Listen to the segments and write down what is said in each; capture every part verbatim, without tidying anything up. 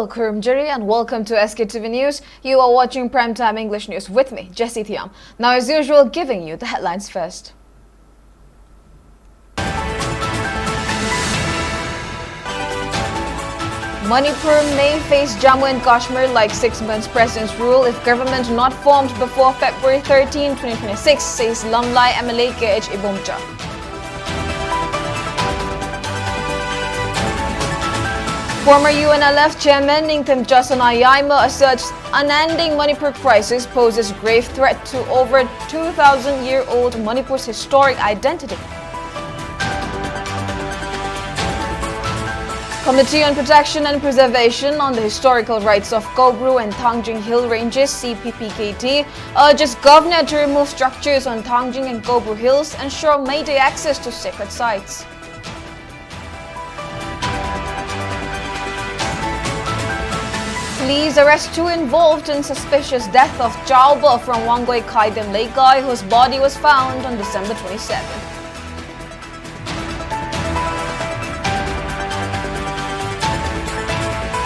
Khurumjiri and welcome to S K T V News. You are watching Primetime English News with me, Jessie Thiam. Now, as usual, giving you the headlines first. Manipur may face Jammu and Kashmir-like six months president's rule if government not formed before February thirteen, twenty twenty-six, says Lamlai M L A K H Ibomcha. Former U N L F chairman Ningthemcha Sonayaima asserts unending Manipur crisis poses grave threat to over two thousand-year-old Manipur's historic identity. Committee on Protection and Preservation on the Historical Rights of Kobru and Thangjing Hill Ranges, C P P K T, urges governor to remove structures on Thangjing and Kobru Hills, ensure Meitei access to sacred sites. Police arrest two involved in suspicious death of Chauba from Wangoi Khaidem Leikai, whose body was found on December twenty-seventh.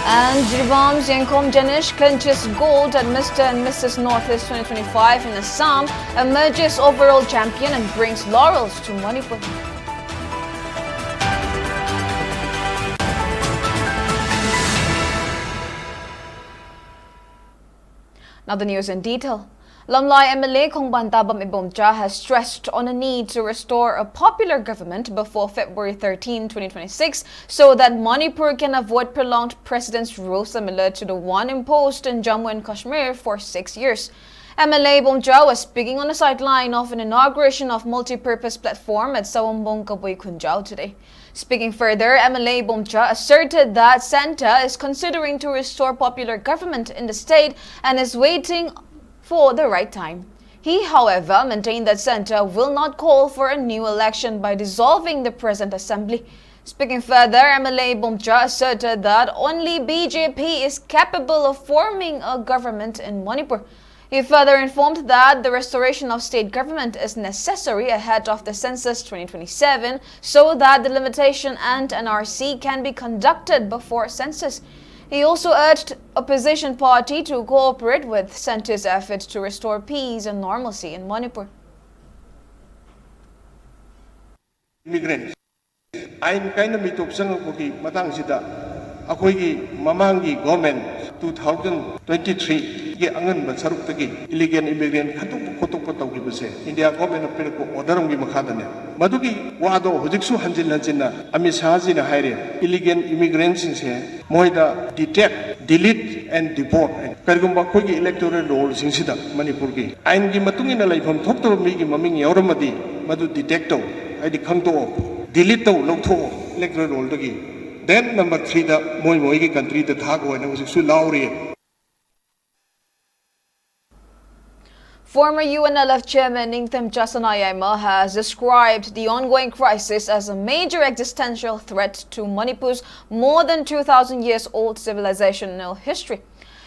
And Jiribam Ziangkhom Janish clinches gold at Mister and Missus Northeast twenty twenty-five in Assam, emerges overall champion and brings laurels to Manipur. Now the news in detail. Lamlai M L A Khongban Tabam Ibomcha has stressed on a need to restore a popular government before February thirteen, twenty twenty-six, so that Manipur can avoid prolonged president's rule similar to the one imposed in Jammu and Kashmir for six years. M L A Ibomcha was speaking on the sideline of an inauguration of multi-purpose platform at Sawambong Kabui Khunjao today. Speaking further, M L A Ibomcha asserted that Centre is considering to restore popular government in the state and is waiting for the right time. He, however, maintained that Centre will not call for a new election by dissolving the present assembly. Speaking further, M L A Ibomcha asserted that only B J P is capable of forming a government in Manipur. He further informed that the restoration of state government is necessary ahead of the census twenty twenty-seven so that the limitation and N R C can be conducted before census. He also urged opposition party to cooperate with centre's efforts to restore peace and normalcy in Manipur. Immigrants ꯑꯥꯏꯟ ꯀꯥꯏꯅ ꯃꯤꯇꯣꯞ ꯆꯪꯉꯛꯄꯒꯤ ꯃꯇꯥꯡꯁꯤꯗ ꯑꯩꯈꯣꯏꯒꯤ ꯃꯃꯥꯡꯒꯤ government two thousand twenty-threeꯒꯤ ꯑꯉꯟꯕ ꯁꯔꯨꯛꯇꯒꯤ illegal immigrant ꯈꯟꯗꯣꯛꯄ ꯈꯣꯠꯇꯣꯛꯄ ꯇꯧꯈꯤꯕꯁꯦ India ꯒꯣꯔꯃꯦꯟꯅ ꯄꯤꯔꯛꯄ order ꯑꯃꯒꯤ ꯃꯈꯥꯗꯅꯦ꯫ ꯃꯗꯨꯒꯤ ꯋꯥꯗꯣ ꯍꯧꯖꯤꯛꯁꯨ ꯍꯟꯖꯤꯟ ꯍꯟꯖꯤꯟꯅ ꯑꯃꯤꯠ ꯁꯥꯍꯖꯤꯅ ꯍꯥꯏꯔꯤ, illegal immigrantꯁꯤꯡꯁꯦ ꯃꯣꯏꯗ detect, delete and deport ꯍꯥꯏꯅ꯫ ꯀꯔꯤꯒꯨꯝꯕ ꯑꯩꯈꯣꯏꯒꯤ electoral rollꯁꯤꯡꯁꯤꯗ ꯃꯅꯤꯄꯨꯔꯒꯤ ꯑꯥꯏꯟꯒꯤ ꯃꯇꯨꯡ ꯏꯟꯅ ꯂꯩꯐꯝ ꯊꯣꯛꯇꯕ ꯃꯤꯒꯤ ꯃꯃꯤꯡ ꯌꯥꯎꯔꯝꯃꯗꯤ ꯃꯗꯨ detect ꯇꯧ, ꯍꯥꯏꯗꯤ ꯈꯪꯗꯣꯛꯑꯣ, delete ꯇꯧ, ꯂꯧꯊꯣꯛꯑꯣ electoral rollꯗꯒꯤ꯫ Then number threeꯗ ꯃꯣꯏ ꯃꯣꯏꯒꯤ countryꯗ ꯊꯥꯈꯣ ꯍꯥꯏꯅ ꯍꯧꯖꯤꯛꯁꯨ ꯂꯥꯎꯔꯤ꯫ Former U N L F chairman Ningthemcha Sanayaima has described the ongoing crisis as a major existential threat to Manipur's more than two thousand years old civilizational history.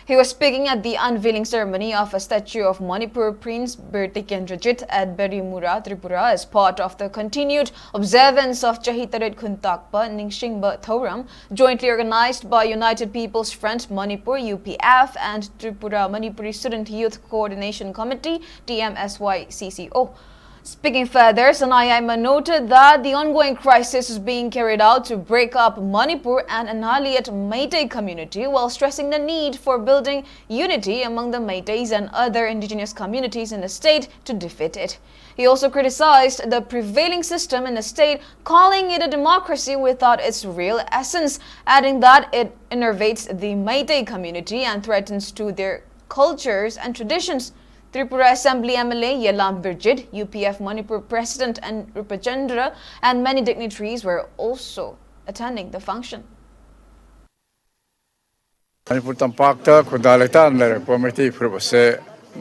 He was speaking at the unveiling ceremony of a statue of Manipur Prince Bir Tikendrajit at Berimura, Tripura, as part of the continued observance of Chahi Tarit Khuntakpa Ningshingba Thoram, jointly organized by United People's Front Manipur, U P F, and Tripura Manipuri Student Youth Coordination Committee, T M S Y C C O. Speaking further, Sanayaima noted that the ongoing crisis is being carried out to break up Manipur and annihilate Meitei community, while stressing the need for building unity among the Meiteis and other indigenous communities in the state to defeat it. He also criticized the prevailing system in the state, calling it a democracy without its real essence, adding that it enervates the Meitei community and threatens to their cultures and traditions. Tripura Assembly M L A Yelam Birjit, U P F Manipur President N Rupachandra, and many dignitaries were also attending the function. Manipur ꯇꯝꯄꯥꯛꯇ ꯈꯨꯟꯗꯥ ꯂꯩꯇꯥꯅ ꯂꯩꯔꯛꯄ ꯃꯩꯇꯩ ꯐꯨꯔꯨꯞ ꯑꯁꯦ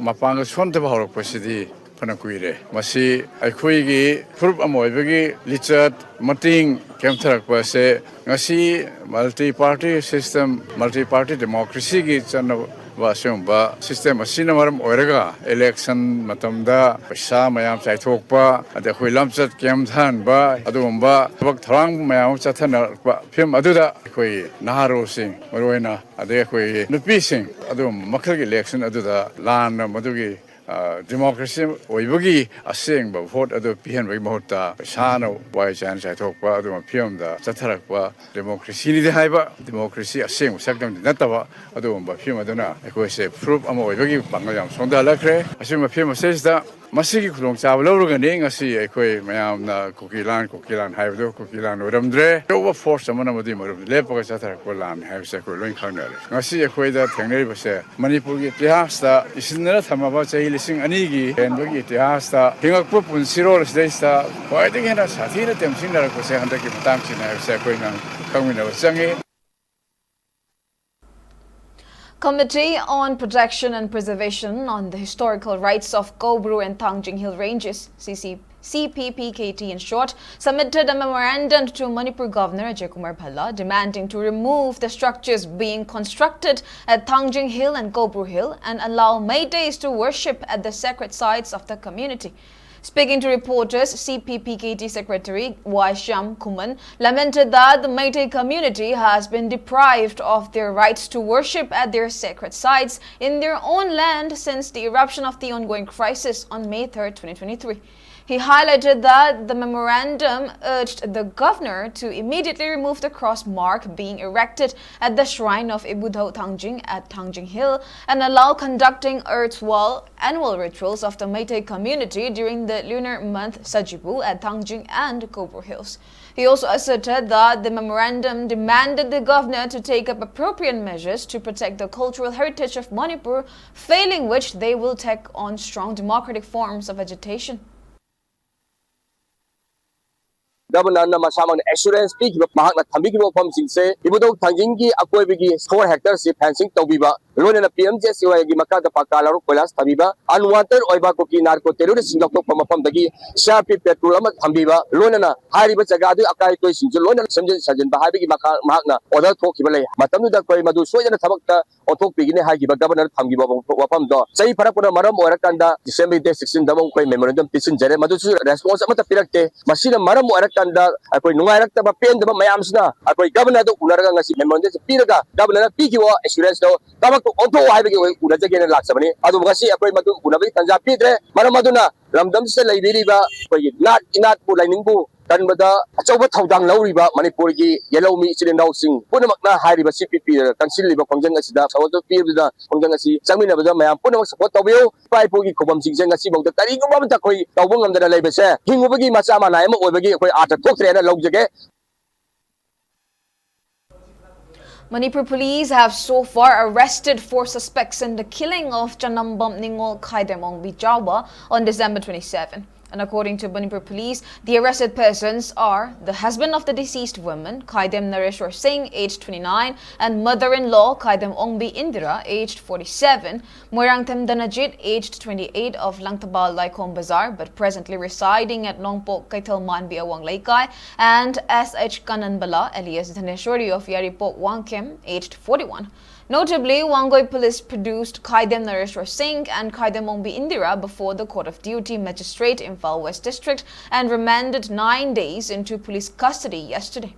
ꯃꯄꯥꯡꯒꯜ ꯁꯣꯟꯊꯕ ꯍꯧꯔꯛꯄꯁꯤꯗꯤ ꯐꯅ ꯀꯨꯏꯔꯦ꯫ ꯃꯁꯤ ꯑꯩꯈꯣꯏꯒꯤ ꯐꯨꯔꯨꯞ ꯑꯃ ꯑꯣꯏꯕꯒꯤ ꯂꯤꯆꯠ ꯃꯇꯤꯡ ꯀꯦꯝꯊꯔꯛꯄ ꯑꯁꯦ ꯉꯁꯤ multi party system, multi party democracyꯒꯤ ꯆꯠꯅꯕ ꯑꯁꯤꯒꯨꯝꯕ system ꯑꯁꯤꯅ ꯃꯔꯝ ꯑꯣꯏꯔꯒ election ꯃꯇꯝꯗ ꯄꯩꯁꯥ ꯃꯌꯥꯝ ꯆꯥꯏꯊꯣꯛꯄ, ꯑꯗꯩ ꯑꯩꯈꯣꯏ ꯂꯝꯆꯠ ꯀꯦꯝꯊꯍꯟꯕ, ꯑꯗꯨꯒꯨꯝꯕ ꯊꯕꯛ ꯊꯧꯔꯥꯡ ꯃꯌꯥꯝ ꯑꯃ ꯆꯠꯊꯅꯔꯛꯄ ꯐꯤꯕꯝ ꯑꯗꯨꯗ ꯑꯩꯈꯣꯏ ꯅꯍꯥꯔꯣꯜꯁꯤꯡ ꯃꯔꯨꯑꯣꯏꯅ, ꯑꯗꯩ ꯑꯩꯈꯣꯏ ꯅꯨꯄꯤꯁꯤꯡ ꯑꯗꯨꯒꯨꯝꯕ ꯃꯈꯜꯒꯤ election ꯑꯗꯨꯗ ꯂꯥꯟꯅ ꯃꯗꯨꯒꯤ ꯑ, democracy ꯑꯣꯏꯕꯒꯤ ꯑꯁꯦꯡꯕ vote ꯑꯗꯨ ꯄꯤꯍꯟꯕꯒꯤ ꯃꯍꯨꯠꯇ ꯄꯩꯁꯥꯅ ꯋꯥꯏ ꯆꯥꯏꯅ ꯆꯥꯏꯊꯣꯛꯄ ꯑꯗꯨꯒꯨꯝꯕ ꯐꯤꯕꯝꯗ ꯆꯠꯊꯔꯛꯄ democracyꯅꯤꯗꯤ ꯍꯥꯏꯕ, democracy ꯑꯁꯦꯡꯕ ꯁꯛꯇꯝꯗꯤ ꯅꯠꯇꯕ ꯑꯗꯨꯒꯨꯝꯕ ꯐꯤꯕꯝ ꯑꯗꯨꯅ ꯑꯩꯈꯣꯏꯁꯦ ꯐꯨꯔꯨꯞ ꯑꯃ ꯑꯣꯏꯕꯒꯤ ꯄꯥꯡꯒꯜ ꯌꯥꯝ ꯁꯣꯟꯊꯍꯜꯂꯛꯈ꯭ꯔꯦ꯫ ꯑꯁꯤꯒꯨꯝꯕ ꯐꯤꯕꯝ ꯑꯁꯤꯗꯩꯁꯤꯗ ꯃꯁꯤꯒꯤ ꯈꯨꯗꯣꯡꯆꯥꯕ ꯂꯧꯔꯒꯅꯤ ꯉꯁꯤ ꯑꯩꯈꯣꯏ ꯃꯌꯥꯝꯅ ꯀꯨꯀꯤ ꯂꯥꯟ, ꯀꯨꯀꯤ ꯂꯥꯟ ꯍꯥꯏꯕꯗꯨ ꯀꯨꯀꯤ ꯂꯥꯟ ꯑꯣꯏꯔꯝꯗ꯭ꯔꯦ꯫ ꯑꯆꯧꯕ force ꯑꯃꯅ ꯃꯗꯨꯒꯤ ꯃꯔꯨꯞ ꯂꯦꯞꯄꯒ ꯆꯠꯊꯔꯛꯄ ꯂꯥꯟꯅꯤ ꯍꯥꯏꯕꯁꯦ ꯑꯩꯈꯣꯏ ꯂꯣꯏ ꯈꯪꯅꯔꯦ꯫ ꯉꯁꯤ ꯑꯩꯈꯣꯏꯗ ꯊꯦꯡꯅꯔꯤꯕꯁꯦ ꯃꯅꯤꯄꯨꯔꯒꯤ ꯏꯇꯤꯍꯥꯁꯇ ꯏꯁꯤꯟꯗꯨꯅ ꯊꯝꯃꯕ ꯆꯍꯤ ꯂꯤꯁꯤꯡ ꯑꯅꯤꯒꯤ ꯍꯦꯟꯕꯒꯤ ꯏꯇꯤꯍꯥꯁꯇ ꯍꯤꯡꯉꯛꯄ ꯄꯨꯟꯁꯤꯔꯣꯜ ꯑꯁꯤꯗꯩꯁꯤꯗ ꯈ꯭ꯋꯥꯏꯗꯒꯤ ꯍꯦꯟꯅ ꯁꯥꯊꯤꯅ ꯇꯦꯝꯁꯤꯟꯅꯔꯛꯄꯁꯦ ꯍꯟꯗꯛꯀꯤ ꯃꯇꯥꯡꯁꯤꯅꯤ ꯍꯥꯏꯕꯁꯦ ꯑꯩꯈꯣꯏꯅ ꯈꯪꯃꯤꯟꯅꯕ ꯆꯪꯉꯤ꯫ Committee on Protection and Preservation on the Historical Rights of Koubru and Thangjing Hill Ranges, C C, C P P K T in short, submitted a memorandum to Manipur Governor Ajay Kumar Bhalla demanding to remove the structures being constructed at Thangjing Hill and Koubru Hill and allow Meiteis to worship at the sacred sites of the community. Speaking to reporters, C P P K T Secretary Y Shyam Khuman lamented that the Meitei community has been deprived of their rights to worship at their sacred sites in their own land since the eruption of the ongoing crisis on May third, twenty twenty-three. He highlighted that the memorandum urged the governor to immediately remove the cross mark being erected at the shrine of Ibudhou Thangjing at Thangjing Hill and allow conducting earth wall annual rituals of the Meitei community during the lunar month Sajibu at Thangjing and Koubru Hills. He also asserted that the memorandum demanded the governor to take up appropriate measures to protect the cultural heritage of Manipur, failing which they will take on strong democratic forms of agitation. Governorꯅ ꯃꯁꯥꯃꯛꯅ assurance ꯄꯤꯈꯤꯕ, ꯃꯍꯥꯛꯅ ꯊꯝꯕꯤꯈꯤꯕ ꯋꯥꯐꯝꯁꯤꯡꯁꯦ ꯏꯕꯨꯙꯧ ꯊꯥꯡꯖꯤꯡꯒꯤ ꯑꯀꯣꯏꯕꯒꯤ four hectareꯁꯤ fencing ꯇꯧꯕꯤꯕ, ꯂꯣꯏꯅꯅ P M J ꯑꯦꯁ ꯋꯥꯏꯒꯤ ꯃꯈꯥꯗ ꯄꯥꯀꯥ ꯂꯧꯔ ꯀꯣꯏꯂꯥꯁ ꯊꯥꯕꯤꯕ, ꯑꯟꯋꯥꯟꯇꯦꯗ ꯑꯣꯏꯕ ꯀꯨꯀꯤ ꯅꯥꯔꯀꯣ ꯇꯦꯔꯣꯔꯤꯁꯁꯤꯡ ꯂꯧꯊꯣꯛꯄ ꯃꯐꯝꯗꯒꯤ C R P F petrol ꯑꯃ ꯊꯝꯕꯤꯕ, ꯂꯣꯏꯅꯅ ꯍꯥꯏꯔꯤꯕ ꯖꯒꯥꯗꯨꯒꯤ ꯑꯀꯥꯏ ꯑꯇꯣꯏꯁꯤꯡꯁꯨ ꯂꯣꯏꯅ ꯁꯦꯝꯖꯤꯟ ꯁꯥꯖꯤꯟꯕ ꯍꯥꯏꯕꯒꯤ ꯃꯈꯥ ꯃꯍꯥꯛꯅ ꯑꯣꯔꯗꯔ ꯊꯣꯛꯈꯤꯕ ꯂꯩ꯫ ꯃꯇꯝꯗꯨꯗ ꯑꯩꯈꯣꯏ ꯃꯗꯨ ꯁꯣꯏꯗꯅ ꯊꯕꯛꯇ ꯑꯣꯟꯊꯣꯛꯄꯤꯒꯅꯤ ꯍꯥꯏꯈꯤꯕ ꯒꯕꯔꯅꯔ ꯊꯝꯈꯤꯕ ꯋꯥꯐꯝꯗꯣ ꯆꯍꯤ ꯐꯥꯔꯛꯄꯅ ꯃꯔꯝ ꯑꯣꯏꯔꯀꯥꯟꯗ ꯗꯤꯁꯦꯝꯕꯔ ꯗꯦꯠ ꯁꯤꯛꯁꯇꯤꯟꯗ ꯑꯃꯨꯛ ꯑꯩꯈꯣꯏ ꯃꯦꯃꯣꯔꯦꯟꯗꯝ ꯄꯤꯁꯤꯟꯖꯔꯦ, ꯃꯗꯨꯁꯨ ꯔꯦꯁꯄꯣꯟꯁ ꯑꯃꯠꯇ ꯄꯤꯔꯛꯇꯦ꯫ ꯃꯁꯤꯅ ꯃꯔꯝ ꯑꯣꯏꯔꯀꯥꯟꯗ ꯑꯩꯈꯣꯏ ꯅꯨꯡꯉꯥꯏꯔꯛꯇꯕ, ꯄꯦꯟꯗꯕ ꯃꯌꯥꯝꯁꯤꯅ ꯑꯩꯈꯣꯏ ꯒꯕꯔꯅꯔꯗ ꯎꯅꯔꯒ ꯉꯁꯤ ꯃꯦꯃꯣꯔꯦꯟꯗꯝꯁꯦ ꯄꯤꯔꯒ ꯒꯕꯔꯅꯔꯅ ꯄꯤꯈꯤꯕ ꯑꯦꯁꯨꯔꯦꯟꯁꯇꯣ ꯊꯕꯛꯇ ꯑꯣꯟꯊꯣꯛꯑꯣ ꯍꯥꯏꯕꯒꯤ ꯑꯩꯈꯣꯏ ꯎꯅꯖꯒꯦꯅ ꯂꯥꯛꯆꯕꯅꯤ꯫ ꯑꯗꯨꯕꯨ ꯉꯁꯤ ꯑꯩꯈꯣꯏ ꯃꯗꯨ ꯎꯅꯕꯒꯤ ꯇꯥꯟꯖꯥ ꯄꯤꯗ꯭ꯔꯦ꯫ ꯃꯔꯝ ꯑꯗꯨꯅ ꯂꯝꯗꯝꯁꯤꯗ ꯂꯩꯕꯤꯔꯤꯕ ꯑꯩꯈꯣꯏꯒꯤ ꯅꯥꯠ ꯏꯅꯥꯠꯄꯨ ꯂꯥꯏꯅꯤꯡꯕꯨ ꯀꯟꯕꯗ ꯑꯆꯧꯕ ꯊꯧꯗꯥꯡ ꯂꯧꯔꯤꯕ ꯃꯅꯤꯄꯨꯔꯒꯤ ꯌꯦꯜꯍꯧꯃꯤ ꯏꯆꯤꯜ ꯏꯅꯥꯎꯁꯤꯡ ꯄꯨꯝꯅꯃꯛꯅ ꯍꯥꯏꯔꯤꯕ ꯁꯤ ꯄꯤ ꯄꯤ ꯀꯟꯁꯤꯜꯂꯤꯕ ꯈꯣꯡꯖꯪ ꯑꯁꯤꯗ ꯁꯧꯒꯠꯄ ꯄꯤꯕꯗ ꯈꯣꯡꯖꯪ ꯑꯁꯤ ꯆꯪꯃꯤꯟꯅꯕꯗ ꯃꯌꯥꯝ ꯄꯨꯝꯅꯃꯛ ꯁꯄꯣꯔꯠ ꯇꯧꯕꯤꯌꯨ꯫ ꯏꯄꯥ ꯏꯄꯨꯒꯤ ꯈꯨꯕꯝꯁꯤꯡꯁꯦ ꯉꯁꯤꯐꯥꯎꯗ ꯀꯔꯤꯒꯨꯝꯕ ꯑꯃꯠꯇ ꯑꯩꯈꯣꯏ ꯇꯧꯕ ꯉꯝꯗꯅ ꯂꯩꯕꯁꯦ ꯍꯤꯡꯉꯨꯕꯒꯤ ꯃꯆꯥ ꯃꯅꯥꯏ ꯑꯃ ꯑꯣꯏꯕꯒꯤ ꯑꯩꯈꯣꯏ ꯑꯥꯔꯊ ꯊꯣꯛꯇ꯭ꯔꯦꯅ ꯂꯧꯖꯒꯦ꯫ Manipur police have so far arrested four suspects in the killing of Chanambam Ningol Khaidem Ongbi Chauba on December twenty-seven. And according to Manipur police, the arrested persons are the husband of the deceased woman, Khaidem Nareshwar Singh, aged twenty-nine, and mother-in-law, Khaidem Ongbi Indira, aged forty-seven, Moirangthem Danajit, aged twenty-eight, of Langtabal Laikhom Bazar, but presently residing at Nongpok Kaithal Manbi Awang Leikai, and S H Kananbala, alias Dhaneshwari of Yaripok Wangkhem, aged forty-one. Notably, Wangoi police produced Khaidem Nareshwar Singh and Khaidem Ongbi Indira before the Court of Duty Magistrate, Imphal West District, and remanded nine days into police custody yesterday.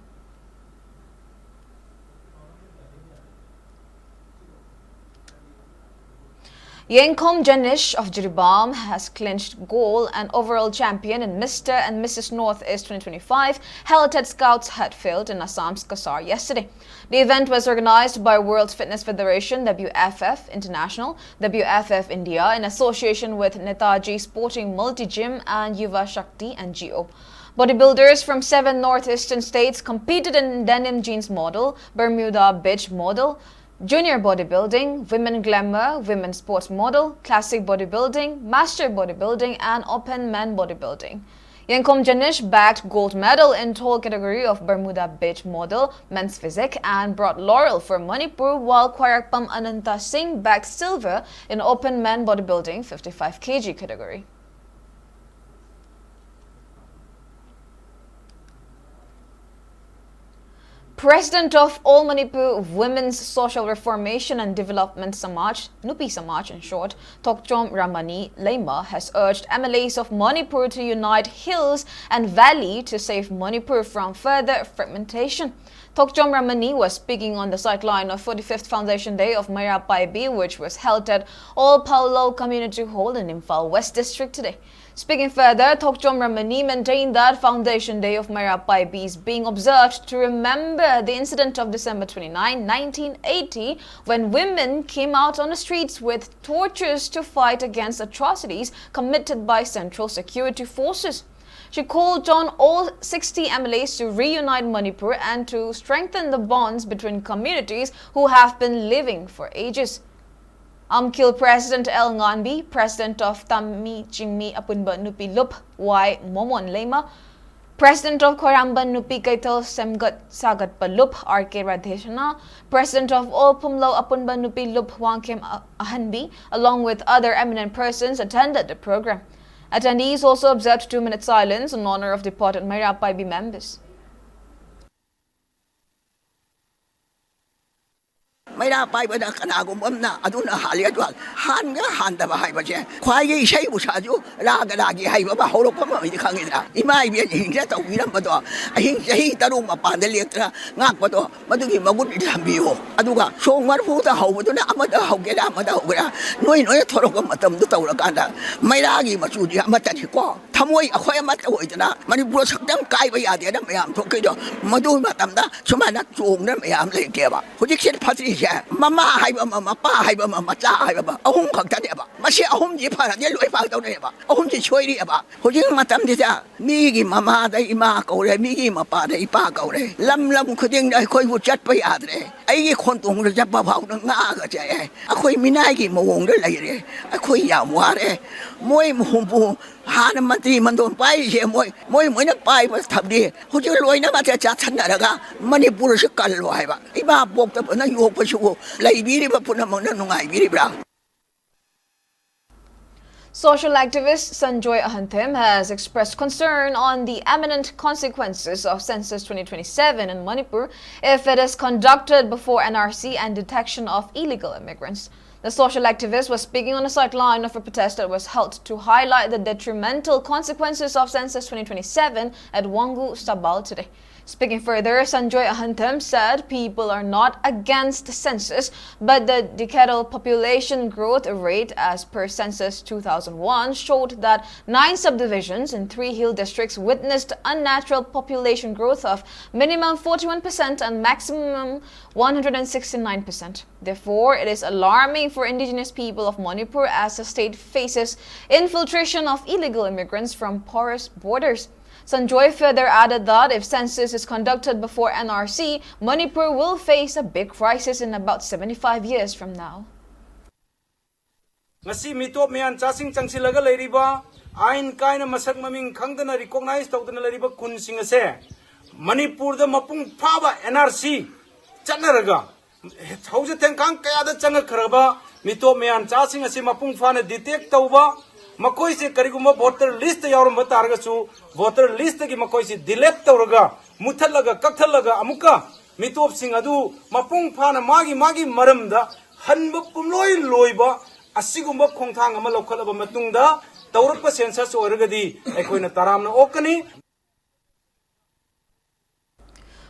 Yengkom Janish of Jiribam has clinched gold and overall champion in Mister and Missus Northeast twenty twenty-five, held at Scouts Hatfield in Assam's Kasar yesterday. The event was organized by World Fitness Federation, W F F International, W F F India, in association with Netaji Sporting Multi Gym and Yuva Shakti N G O. Bodybuilders from seven northeastern states competed in denim jeans model, Bermuda beach model, junior bodybuilding, women glamour, women sports model, classic bodybuilding, master bodybuilding, and open men bodybuilding. Yenkhom Janish bagged gold medal in tall category of Bermuda Beach model, men's physique, and brought laurel for Manipur, while Khwarakpam Ananta Singh bagged silver in open men bodybuilding fifty-five K G category. President of All Manipur Women's Social Reformation and Development Samaj, Nupi Samaj in short, Thokchom Ramani Leima, has urged M L As of Manipur to unite hills and valley to save Manipur from further fragmentation. Thokchom Ramani was speaking on the sideline of forty-fifth Foundation Day of Meira Paibi, which was held at All Phaolou Community Hall in Imphal West District today. Speaking further, Thokchom Ramani maintained that Foundation Day of Meira Paibi is being observed to remember the incident of December twenty-ninth, nineteen eighty, when women came out on the streets with torches to fight against atrocities committed by Central Security Forces. She called on all sixty M L As to reunite Manipur and to strengthen the bonds between communities who have been living for ages. Amkil President L Nganbi, President of Tami Chingmi Apunba Nupi Lup Y Momon Leima, President of Khoramba Nupi Kaital Semgat Sagat Palup R K Radheshana, President of All Phumlou Apunba Nupi Lup Wangkem A- Ahanbi, along with other eminent persons, attended the program. Attendees also observed two-minute silence in honor of departed Meira Paibi members. ꯃꯩꯔꯥ ꯄꯥꯏꯕꯗ ꯀꯅꯥꯒꯨꯝꯕ ꯑꯃꯅ ꯑꯗꯨꯅ ꯍꯥꯜꯂꯤ, ꯑꯗꯨ ꯍꯥꯟꯒ ꯍꯥꯟꯗꯕ ꯍꯥꯏꯕꯁꯦ ꯈ꯭ꯋꯥꯏꯒꯤ ꯏꯁꯩꯕꯨ ꯁꯥꯁꯨ ꯔꯥꯒ ꯔꯥꯒꯤ ꯍꯩꯕ ꯑꯃ ꯍꯧꯔꯛꯄ ꯑꯃꯗꯤ ꯈꯪꯉꯤꯗꯅ꯫ ꯏꯃꯥ ꯏꯕꯦꯟꯁꯤꯡꯁꯤꯅ ꯇꯧꯕꯤꯔꯝꯕꯗꯣ, ꯑꯍꯤꯡ ꯆꯍꯤ ꯇꯔꯨꯛ ꯃꯄꯥꯟꯗ ꯂꯦꯛꯇꯅ ꯉꯥꯛꯄꯗꯣ, ꯃꯗꯨꯒꯤ ꯃꯒꯨꯟ ꯊꯝꯕꯤꯌꯨ꯫ ꯑꯗꯨꯒ ꯁꯣꯡ ꯃꯔꯐꯨꯗ ꯍꯧꯕꯗꯨꯅ ꯑꯃꯗ ꯍꯧꯒꯦꯔꯥ ꯑꯃꯗ ꯍꯧꯒꯦꯔꯥ, ꯅꯣꯏ ꯅꯣꯏꯅ ꯊꯣꯔꯛꯄ ꯃꯇꯝꯗꯨ ꯇꯧꯔꯀꯥꯟꯗ ꯃꯩꯔꯥꯒꯤ ꯃꯆꯨꯗꯤ ꯑꯃꯠꯇꯅꯤꯀꯣ꯫ ꯊꯃꯣꯏ ꯑꯩꯈꯣꯏ ꯑꯃꯠꯇ ꯑꯣꯏꯗꯅ ꯃꯅꯤꯄꯨꯔ ꯁꯛꯇꯝ ꯀꯥꯏꯕ ꯌꯥꯗꯦꯅ ꯃꯌꯥꯝ ꯊꯣꯛꯈꯤꯗꯣ꯫ ꯃꯗꯨ ꯃꯇꯝꯗ ꯁꯨꯃꯥꯏꯅ ꯆꯣꯡꯗꯅ ꯃꯌꯥꯝ ꯂꯩꯇꯦꯕ꯫ ꯍꯧꯖꯤꯛꯁꯦ ꯐꯠꯇ꯭ꯔꯤꯁꯦ ꯃꯃꯥ ꯍꯥꯏꯕ ꯑꯃ, ꯃꯄꯥ ꯍꯥꯏꯕ ꯑꯃ, ꯃꯆꯥ ꯍꯥꯏꯕ ꯑꯃ, ꯑꯍꯨꯝ ꯈꯛꯇꯅꯦꯕ꯫ ꯃꯁꯤ ꯑꯍꯨꯝꯁꯤ ꯐꯔꯗꯤ ꯂꯣꯏ ꯐꯒꯗꯧꯅꯦꯕ꯫ ꯑꯍꯨꯝꯁꯤ ꯁꯣꯏꯔꯤꯑꯕ꯫ ꯍꯧꯖꯤꯛ ꯃꯇꯝꯁꯤꯗ ꯃꯤꯒꯤ ꯃꯃꯥꯗ ꯏꯃꯥ ꯀꯧꯔꯦ, ꯃꯤꯒꯤ ꯃꯄꯥꯗ ꯏꯄꯥ ꯀꯧꯔꯦ꯫ ꯂꯝ ꯂꯝ ꯈꯨꯗꯤꯡꯗ ꯑꯩꯈꯣꯏꯕꯨ ꯆꯠꯄ ꯌꯥꯗ꯭ꯔꯦ꯫ ꯑꯩꯒꯤ ꯈꯣꯟꯇꯣꯡꯗ ꯆꯠꯄ ꯐꯥꯎꯗ ꯉꯥꯒ ꯆꯥꯏ꯫ ꯑꯩꯈꯣꯏ ꯃꯤꯅꯥꯏꯒꯤ ꯃꯑꯣꯡꯗ ꯂꯩꯔꯦ꯫ ꯑꯩꯈꯣꯏ ꯌꯥꯝ ꯋꯥꯔꯦ꯫ ꯃꯣꯏ ꯍꯨꯝꯐꯨ ꯍꯥꯟꯅ ꯃꯟꯇ꯭ꯔꯤ ꯃꯟꯗꯣꯟ ꯄꯥꯏꯔꯤꯁꯦ ꯃꯣꯏ ꯃꯣꯏ ꯃꯣꯏꯅ ꯄꯥꯏꯕ ꯊꯕꯗꯤ ꯍꯧꯖꯤꯛ ꯂꯣꯏꯅꯃꯛꯁꯦ ꯆꯥꯁꯟꯅꯔꯒ ꯃꯅꯤꯄꯨꯔꯁꯤ ꯀꯜꯂꯣ ꯍꯥꯏꯕ꯫ ꯏꯃꯥ ꯄꯣꯛꯇ ꯐꯖꯅ ꯌꯣꯛꯄꯁꯤꯕꯨ ꯂꯩꯕꯤꯔꯤꯕ ꯄꯨꯝꯅꯃꯛꯅ ꯅꯨꯡꯉꯥꯏꯕꯤꯔꯤꯕ꯭ꯔꯥ? Social activist Sanjoy Ahanthem has expressed concern on the imminent consequences of Census twenty twenty-seven in Manipur if it is conducted before N R C and detection of illegal immigrants. The social activist was speaking on a sideline of a protest that was held to highlight the detrimental consequences of Census twenty twenty-seven at Wangoo Sabal today. Speaking further, Sanjoy Ahanthem said people are not against the census, but the decadal population growth rate as per Census two thousand one showed that nine subdivisions in three hill districts witnessed unnatural population growth of minimum forty-one percent and maximum one hundred sixty-nine percent. Therefore, it is alarming for indigenous people of Manipur as the state faces infiltration of illegal immigrants from porous borders. Sanjoy further added that if census is conducted before N R C, Manipur will face a big crisis in about seventy-five years from now. ꯉꯁꯤ ꯃꯤꯇꯣꯞ ꯃꯌꯥꯟ ꯆꯥꯁꯤꯡ ꯆꯪꯁꯤꯜꯂꯒ ꯂꯩꯔꯤꯕ, ꯑꯥꯏꯟ ꯀꯥꯏꯅ ꯃꯁꯛ ꯃꯃꯤꯡ ꯈꯪꯗꯅ recognize ꯇꯧꯗꯅ ꯂꯩꯔꯤꯕ ꯈꯨꯟꯁꯤꯡ ꯑꯁꯦ ꯃꯅꯤꯄꯨꯔꯗ ꯃꯄꯨꯡ ꯐꯥꯕ N R C ꯆꯠꯅꯔꯒ ꯍꯧꯖꯤꯛ ꯊꯦꯡꯈꯥꯡ ꯀꯌꯥꯗ ꯆꯪꯉꯛꯈ꯭ꯔꯕ ꯃꯤꯇꯣꯞ ꯃꯌꯥꯟ ꯆꯥꯁꯤꯡ ꯑꯁꯤ ꯃꯄꯨꯡ ꯐꯥꯅ detect ꯇꯧꯕ, ꯃꯈꯣꯏꯁꯦ ꯀꯔꯤꯒꯨꯝꯕ voter list ꯇ ꯌꯥꯎꯔꯝꯕ ꯇꯥꯔꯒꯁꯨ voter list ꯇꯒꯤ ꯃꯈꯣꯏꯁꯤ delete ꯇꯧꯔꯒ, ꯃꯨꯊꯠꯂꯒ, ꯀꯛꯊꯠꯂꯒ ꯑꯃꯨꯛꯀ ꯃꯤꯇꯣꯞꯁꯤꯡ ꯑꯗꯨ ꯃꯄꯨꯡ ꯐꯥꯅ ꯃꯥꯒꯤ ꯃꯥꯒꯤ ꯃꯔꯝꯗ ꯍꯟꯕ ꯄꯨꯝꯂꯣꯏ ꯂꯣꯏꯕ ꯑꯁꯤꯒꯨꯝꯕ ꯈꯣꯡꯊꯥꯡ ꯑꯃ ꯂꯧꯈꯠꯂꯕ ꯃꯇꯨꯡꯗ ꯇꯧꯔꯛꯄ census ꯑꯣꯏꯔꯒꯗꯤ ꯑꯩꯈꯣꯏꯅ ꯇꯔꯥꯝꯅ ꯑꯣꯛꯀꯅꯤ꯫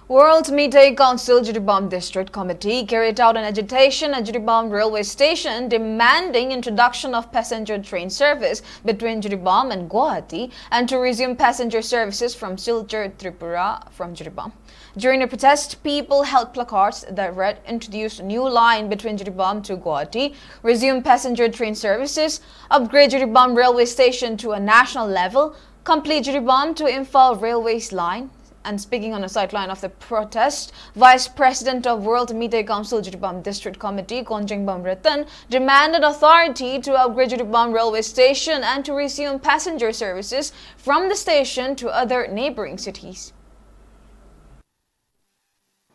World Meitei Council Jiribam District Committee carried out an agitation at Jiribam Railway Station demanding introduction of passenger train service between Jiribam and Guwahati and to resume passenger services from Silchar, Tripura from Jiribam. During the protest, people held placards that read, "Introduce new line between Jiribam to Guwahati, resume passenger train services, upgrade Jiribam railway station to a national level, complete Jiribam to Imphal railways line, And speaking on the sideline of the protest, Vice President of World Meitei Council Jiribam District Committee, Konjengbam Ratan, demanded authority to upgrade Jiribam Railway Station and to resume passenger services from the station to other neighboring cities.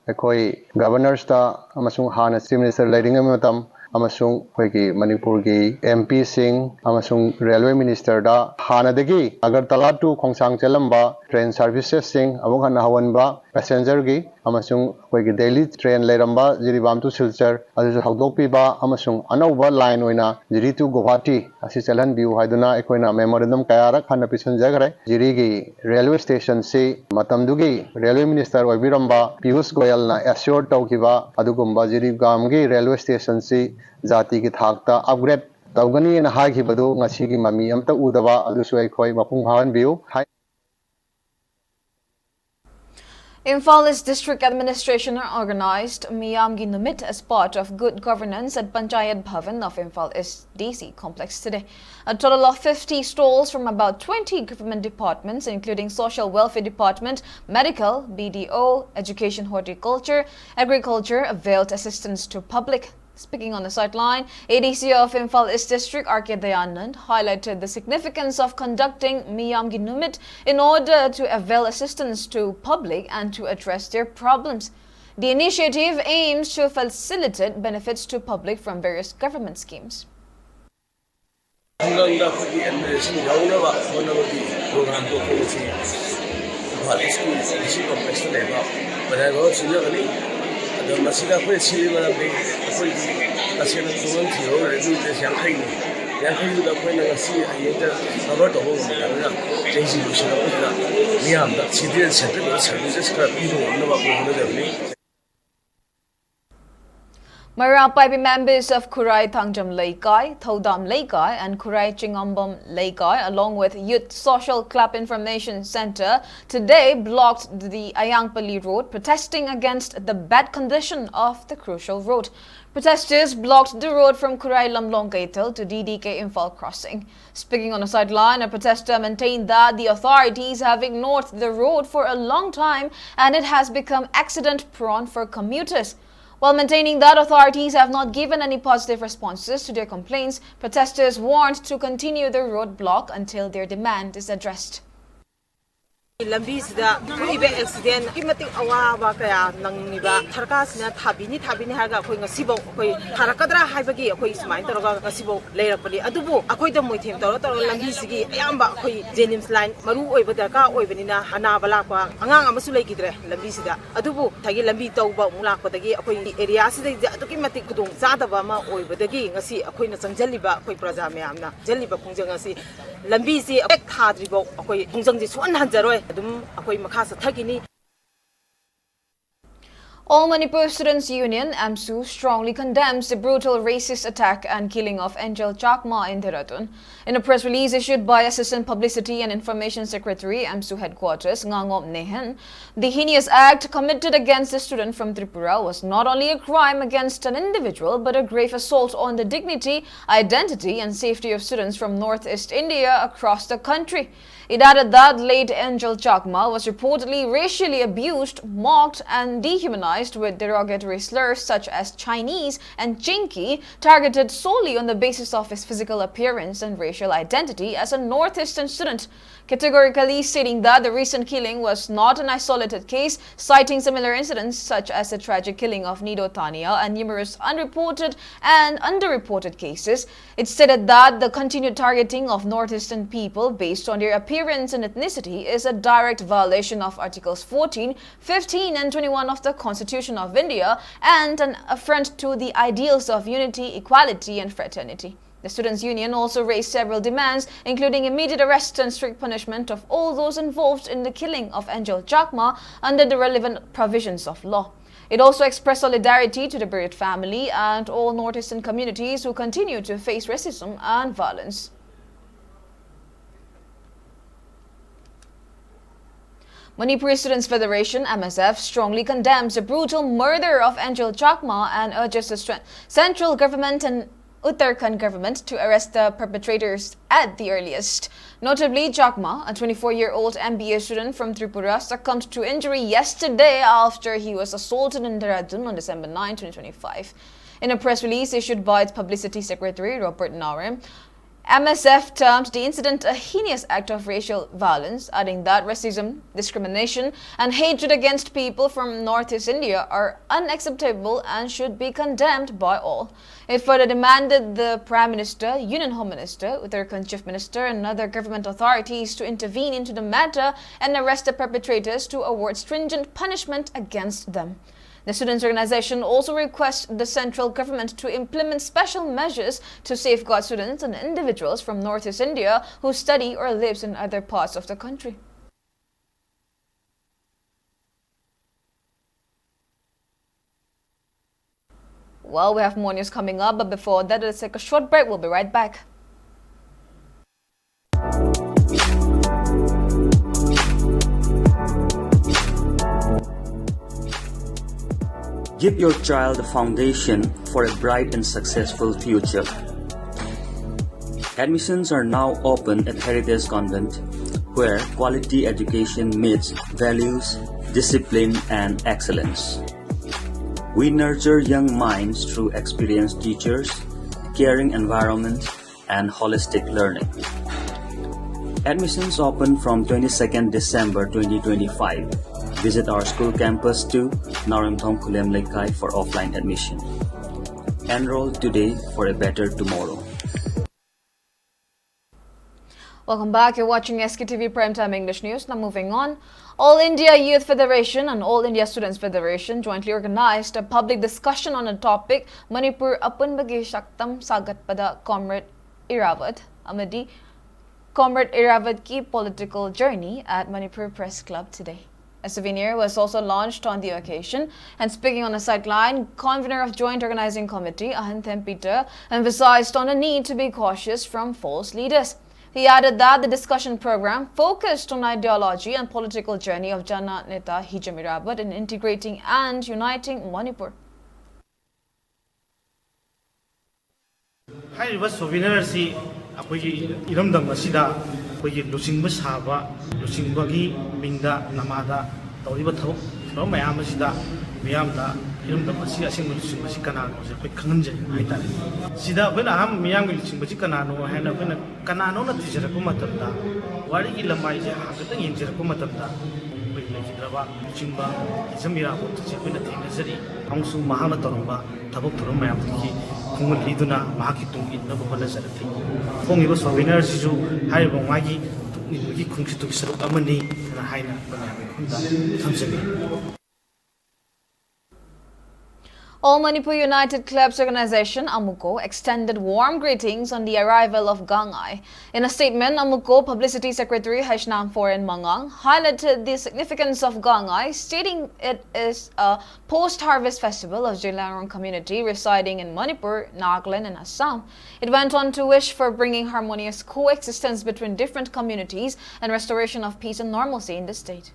ꯑꯩꯈꯣꯏ ꯒꯕꯔꯅꯔꯁꯇ ꯑꯃꯁꯨꯡ ꯍꯥꯟꯅ chief minister ꯂꯩꯔꯤꯉꯩ ꯃꯇꯝ ꯑꯃꯁꯨꯡ ꯑꯩꯈꯣꯏꯒꯤ ꯃꯅꯤꯄꯨꯔꯒꯤ M ꯄꯤꯁꯤꯡ ꯑꯃꯁꯨꯡ railway ꯃꯤꯅꯤꯁꯇꯔꯗ ꯍꯥꯟꯅꯗꯒꯤ ꯑꯒꯔꯇꯂꯥ ꯇꯨ ꯈꯣꯡꯁꯥꯡ ꯆꯦꯜꯂꯝꯕ ꯇ꯭ꯔꯦꯟ ꯁꯥꯔꯚꯤꯁꯦꯁꯁꯤꯡ ꯑꯃꯨꯛ ꯍꯟꯅ ꯍꯧꯍꯟꯕ, ꯄꯦꯁꯦꯟꯖꯔꯒꯤ ꯑꯃꯁꯨꯡ ꯑꯩꯈꯣꯏꯒꯤ ꯗꯦꯂꯤ ꯇ꯭ꯔꯦꯟ ꯂꯩꯔꯝꯕ ꯖꯤꯔꯤꯕꯥꯝ ꯇꯨ ꯁꯤꯜꯆꯔ ꯑꯗꯨꯁꯨ ꯍꯧꯗꯣꯛꯄꯤꯕ ꯑꯃꯁꯨꯡ ꯑꯅꯧꯕ ꯂꯥꯏꯟ ꯑꯣꯏꯅ ꯖꯤꯔꯤ ꯇꯨ ꯒꯨꯋꯥꯍꯥꯇꯤ ꯑꯁꯤ ꯆꯦꯜꯍꯟꯕꯤꯌꯨ ꯍꯥꯏꯗꯨꯅ ꯑꯩꯈꯣꯏꯅ ꯃꯦꯃꯣꯔꯦꯟꯗꯝ ꯀꯌꯥꯔꯛ ꯍꯟꯅ ꯄꯤꯁꯤꯟꯖꯈ꯭ꯔꯦ꯫ ꯖꯤꯔꯤꯒꯤ ꯔꯦꯜꯋꯦ ꯁ꯭ꯇꯦꯁꯟꯁꯤ ꯃꯇꯝꯗꯨꯒꯤ ꯔꯦꯜꯋꯦ ꯃꯤꯅꯤꯁꯇꯔ ꯑꯣꯏꯕꯤꯔꯝꯕ ꯄꯤꯌꯨꯁ ꯒꯣꯌꯜꯅ ꯑꯦꯁ꯭ꯌꯣꯔ ꯇꯧꯈꯤꯕ ꯑꯗꯨꯒꯨꯝꯕ ꯖꯤꯔꯤꯕꯥꯝꯒꯤ ꯔꯦꯜꯋꯦ ꯁ꯭ꯇꯦꯁꯟꯁꯤ ꯖꯥꯇꯤꯒꯤ ꯊꯥꯛꯇ ꯑꯞꯒ꯭ꯔꯦꯗ ꯇꯧꯒꯅꯤꯅ ꯍꯥꯏꯈꯤꯕꯗꯨ ꯉꯁꯤꯒꯤ ꯃꯃꯤ ꯑꯝꯇ ꯎꯗꯕ ꯑꯗꯨꯁꯨ ꯑꯩꯈꯣꯏ ꯃꯄꯨꯡ ꯐꯥꯍꯟꯕꯤꯌꯨ꯫ ꯍꯥꯏ- Imphal East District Administration organized Miyamgi Numit as part of good governance at Panchayat Bhavan of Imphal East D C complex today. A total of fifty stalls from about twenty government departments, including Social Welfare Department, Medical, B D O, Education, Horticulture, Agriculture, availed assistance to public. Speaking on the sideline, A D C of Imphal East District, R K Dayanand, highlighted the significance of conducting Miyamgi Numit in order to avail assistance to public and to address their problems. The initiative aims to facilitate benefits to public from various government schemes. ꯈꯨꯡꯒꯪꯗ ꯑꯩꯈꯣꯏꯒꯤ administration ꯌꯥꯎꯅꯕ ꯍꯣꯠꯅꯕꯒꯤ ꯄ꯭ꯔꯣꯒ꯭ꯔꯥꯝꯗꯣ ꯑꯩꯈꯣꯏ ꯉꯁꯤ ꯏꯝꯐꯥꯜ ꯏꯁꯀꯤ ꯗꯤ ꯁꯤ ꯀꯣꯝꯄ꯭ꯂꯦꯛꯁꯇ ꯂꯩꯕ ꯕꯖꯥꯔ ꯚꯥꯕꯟ ꯁꯤꯟꯖꯕꯅꯤ꯫ ꯑꯗꯣ ꯃꯁꯤꯗ ꯑꯩꯈꯣꯏꯅ ꯁꯤꯜꯂꯤ ꯃꯔꯝꯗꯤ ꯑꯩꯈꯣꯏꯒꯤ ꯇꯁꯦꯡꯅ ꯈꯨꯡꯒꯪ ꯊꯤꯍꯧꯔ ꯔꯦꯚꯤꯅ꯭ꯌꯨ ꯚꯤꯂꯦꯖ ꯌꯥꯡꯈꯩꯅꯤ꯫ ꯌꯥꯡꯈꯩꯗꯨꯗ ꯑꯩꯈꯣꯏꯅ ꯉꯁꯤ ꯍꯌꯦꯡꯗ ꯀꯚꯔ ꯇꯧꯕ ꯉꯝꯗꯕꯅꯤꯅ ꯆꯍꯤꯁꯤ ꯂꯣꯏꯁꯤꯜꯂꯛꯄꯁꯤꯗ ꯃꯤꯌꯥꯝꯗ ꯁꯤꯇꯤꯖꯦꯟ ꯁꯦꯟꯇ꯭ꯔꯦꯠ ꯑꯣꯏꯕ ꯁꯔꯚꯤꯁꯦꯁ ꯈꯔ ꯄꯤꯕ ꯉꯝꯅꯕ ꯑꯩꯈꯣꯏ ꯍꯣꯠꯅꯖꯕꯅꯤ꯫ Mara Paibi members of Khurai Thangjam Leikai, Thaudam Leikai, and Khurai Chingambam Leikai, along with Youth Social Club Information Center, today blocked the Ayangpali Road, protesting against the bad condition of the crucial road. Protesters blocked the road from Khurai Lamlong Keithel to D D K Imphal crossing. Speaking on a sideline, a protester maintained that the authorities have ignored the road for a long time and it has become accident prone for commuters. While maintaining that authorities have not given any positive responses to their complaints, protesters warned to continue the roadblock until their demand is addressed. ꯂꯝꯕꯤꯁꯤꯗ ꯊꯣꯛꯏꯕ ꯑꯦꯛꯁꯤꯗꯦꯟꯒꯤ ꯃꯇꯤꯛ ꯑꯋꯥꯕ ꯀꯌꯥ ꯅꯪꯉꯤꯕ ꯁꯔꯀꯥꯔꯁꯤꯅ ꯊꯥꯕꯤꯅꯤ ꯊꯥꯕꯤꯅꯤ ꯍꯥꯏꯔꯒ ꯑꯩꯈꯣꯏ ꯉꯁꯤꯐꯥꯎ ꯑꯩꯈꯣꯏ ꯊꯥꯔꯛꯀꯗ꯭ꯔꯥ ꯍꯥꯏꯕꯒꯤ ꯑꯩꯈꯣꯏ ꯁꯨꯃꯥꯏꯅ ꯇꯧꯔꯒ ꯉꯁꯤꯐꯥꯎ ꯂꯩꯔꯛꯄꯅꯤ꯫ ꯑꯗꯨꯕꯨ ꯑꯩꯈꯣꯏꯗ ꯃꯣꯏꯊꯦꯝ ꯇꯧꯔ ꯇꯧꯔꯒ ꯂꯝꯕꯤꯁꯤꯒꯤ ꯑꯌꯥꯝꯕ ꯑꯩꯈꯣꯏ ꯖꯦꯅꯤꯝꯁ ꯂꯥꯏꯟ ꯃꯔꯨ ꯑꯣꯏꯕ ꯗꯔꯀꯥꯔ ꯑꯣꯏꯕꯅꯤꯅ ꯑꯅꯥꯕ ꯂꯥꯛꯄ ꯑꯉꯥꯡ ꯑꯃꯁꯨ ꯂꯩꯈꯤꯗ꯭ꯔꯦ ꯂꯝꯕꯤꯁꯤꯗ꯫ ꯑꯗꯨꯕꯨ ꯉꯁꯥꯏꯒꯤ ꯂꯝꯕꯤ ꯇꯧꯕ ꯑꯃꯨꯛ ꯂꯥꯛꯄꯗꯒꯤ ꯑꯩꯈꯣꯏ ꯑꯦꯔꯤꯌꯥꯁꯤꯗꯩꯗ ꯑꯗꯨꯛꯀꯤ ꯃꯇꯤꯛ ꯈꯨꯗꯣꯡ ꯆꯥꯗꯕ ꯑꯃ ꯑꯣꯏꯕꯗꯒꯤ ꯉꯁꯤ ꯑꯩꯈꯣꯏꯅ ꯆꯪꯁꯤꯜꯂꯤꯕ ꯑꯩꯈꯣꯏ ꯄ꯭ꯔꯖꯥ ꯃꯌꯥꯝꯅ ꯆꯪꯁꯤꯜꯂꯤꯕ ꯈꯣꯡꯖꯪ ꯑꯁꯤ ꯂꯝꯕꯤꯁꯤ ꯍꯦꯛ ꯊꯥꯗ꯭ꯔꯤꯐꯥꯎ ꯑꯩꯈꯣꯏ ꯈꯣꯡꯖꯪꯁꯤ ꯁꯨꯍꯟ ꯍꯟꯖꯔꯣꯏ꯫ ꯑꯗꯨꯝ ꯑꯩꯈꯣꯏ ꯃꯈꯥ ꯆꯠꯊꯈꯤꯅꯤ꯫ All Manipur Students Union, AMSU, strongly condemns the brutal racist attack and killing of Angel Chakma in Dehradun. In a press release issued by Assistant Publicity and Information Secretary, AMSU Headquarters, Ngangom Nehen, the heinous act committed against the student from Tripura was not only a crime against an individual but a grave assault on the dignity, identity, and safety of students from Northeast India across the country. It added that late Angel Chakma was reportedly racially abused, mocked, and dehumanized with derogatory slurs such as Chinese and Chinky, targeted solely on the basis of his physical appearance and racial identity as a Northeastern student, categorically stating that the recent killing was not an isolated case, citing similar incidents such as the tragic killing of Nido Tania and numerous unreported and underreported cases. It stated that the continued targeting of Northeastern people based on their appearance and ethnicity is a direct violation of Articles fourteen, fifteen, and twenty-one of the Constitution of India and an affront to the ideals of unity, equality, and fraternity. The Students' Union also raised several demands, including immediate arrest and strict punishment of all those involved in the killing of Angel Chakma under the relevant provisions of law. It also expressed solidarity to the bereaved family and all Northeastern communities who continue to face racism and violence. Manipur Students Federation, M S F, strongly condemns the brutal murder of Angel Chakma and urges the stre- central government and Uttarakhand government to arrest the perpetrators at the earliest. Notably, Chakma, a twenty-four-year-old M B A student from Tripura, succumbed to injury yesterday after he was assaulted in Dehradun on December ninth, twenty twenty-five. In a press release issued by its publicity secretary, Robert Naorem, M S F termed the incident a heinous act of racial violence, adding that racism, discrimination, and hatred against people from Northeast India are unacceptable and should be condemned by all. It further demanded the Prime Minister, Union Home Minister, Uttarakhand Chief Minister, and other government authorities to intervene into the matter and arrest the perpetrators to award stringent punishment against them. The students' organization also requests the central government to implement special measures to safeguard students and individuals from Northeast India who study or lives in other parts of the country. Well, we have more news coming up, but before that, let's take a short break. We'll be right back. Give your child a foundation for a bright and successful future. Admissions are now open at Heritage Convent, where quality education meets values, discipline, and excellence. We nurture young minds through experienced teachers, caring environment, and holistic learning. Admissions open from twenty-second December twenty twenty-five. Visit our school campus to Naoremthom Khulem Leikai for offline admission. Enroll today for a better tomorrow. Welcome back. You're watching S K T V Primetime English News. Now moving on. All India Youth Federation and All India Students Federation jointly organized a public discussion on a topic, Manipur Apunbagi Saktam Sagatpada Comrade Irrawadh Amadi, Comrade Irrawadh ki political journey at Manipur Press Club today. A souvenir was also launched on the occasion, and speaking on a sideline, convener of Joint Organizing Committee, Ahanthem Peter, emphasized on the need to be cautious from false leaders. He added that the discussion program focused on ideology and political journey of Jana Neta Hicham Irabat in integrating and uniting Manipur. ꯍꯥꯏꯔꯤꯕ ꯁꯣꯚꯤꯅꯔ ꯑꯁꯤ ꯑꯩꯈꯣꯏꯒꯤ ꯏꯔꯝꯗꯝ ꯑꯁꯤꯗ ꯑꯩꯈꯣꯏꯒꯤ ꯂꯨꯆꯤꯡꯕ ꯁꯥꯕ, ꯂꯨꯆꯤꯡꯕꯒꯤ ꯃꯤꯡꯗ ꯅꯃꯥꯗ ꯇꯧꯔꯤꯕ ꯊꯕꯛ ꯊꯧꯔꯝ ꯃꯌꯥꯝ ꯑꯁꯤꯗ ꯃꯤꯌꯥꯝꯗ ꯏꯔꯝꯗꯝ ꯑꯁꯤ ꯑꯁꯦꯡꯕ ꯂꯨꯆꯤꯡꯕꯁꯤ ꯀꯅꯥꯅꯣꯁꯦ ꯑꯩꯈꯣꯏ ꯈꯪꯍꯟꯖꯅꯤꯡꯕ ꯍꯥꯏꯇꯥꯔꯦ꯫ ꯁꯤꯗ ꯑꯩꯈꯣꯏꯅ ꯑꯍꯥꯟꯕ ꯃꯤꯌꯥꯝꯒꯤ ꯂꯨꯆꯤꯡꯕꯁꯤ ꯀꯅꯥꯅꯣ ꯍꯥꯏꯅ ꯑꯩꯈꯣꯏꯅ ꯀꯅꯥꯅꯣꯅ ꯊꯤꯖꯔꯛꯄ ꯃꯇꯝꯗ, ꯋꯥꯔꯤꯒꯤ ꯂꯃꯥꯏꯁꯦ ꯍꯥꯏꯐꯦꯠꯇꯪ ꯌꯦꯡꯖꯔꯛꯄ ꯃꯇꯝꯗ ꯑꯩꯈꯣꯏ ꯂꯩꯈꯤꯗ꯭ꯔꯕ ꯂꯨꯆꯤꯡꯕ ꯏꯖꯝ ꯏꯔꯥꯕꯣꯠ ꯑꯁꯤ ꯑꯩꯈꯣꯏꯅ ꯊꯦꯡꯅꯖꯔꯤ꯫ ꯑꯃꯁꯨꯡ ꯃꯍꯥꯛꯅ ꯇꯧꯔꯝꯕ ꯊꯕꯛ ꯊꯧꯔꯝ ꯃꯌꯥꯝꯗꯨꯒꯤ ꯈꯣꯡꯒꯨꯜ ꯂꯤꯗꯨꯅ ꯃꯍꯥꯛꯀꯤ ꯇꯨꯡ ꯏꯟꯅꯕ ꯍꯣꯠꯅꯖꯔꯛꯂꯤ꯫ ꯐꯣꯡꯉꯤꯕ ꯁꯣꯚꯤꯅꯔꯁꯤꯁꯨ ꯍꯥꯏꯔꯤꯕ ꯃꯥꯒꯤ ꯇꯨꯡ ꯏꯟꯕꯒꯤ ꯈꯣꯡꯆꯠꯇꯨꯒꯤ ꯁꯔꯨꯛ ꯑꯃꯅꯤ ꯍꯥꯏꯅ ꯑꯩꯈꯣꯏ ꯃꯌꯥꯝꯒꯤ ꯃꯐꯝꯗ ꯊꯝꯖꯒꯦ꯫ All Manipur United Clubs Organization, AMUCO, extended warm greetings on the arrival of Gangai. In a statement, AMUCO Publicity Secretary Haishnam Foren Mangang highlighted the significance of Gangai, stating it is a post-harvest festival of Zeliangrong community residing in Manipur, Nagaland, and Assam. It went on to wish for bringing harmonious coexistence between different communities and restoration of peace and normalcy in the state.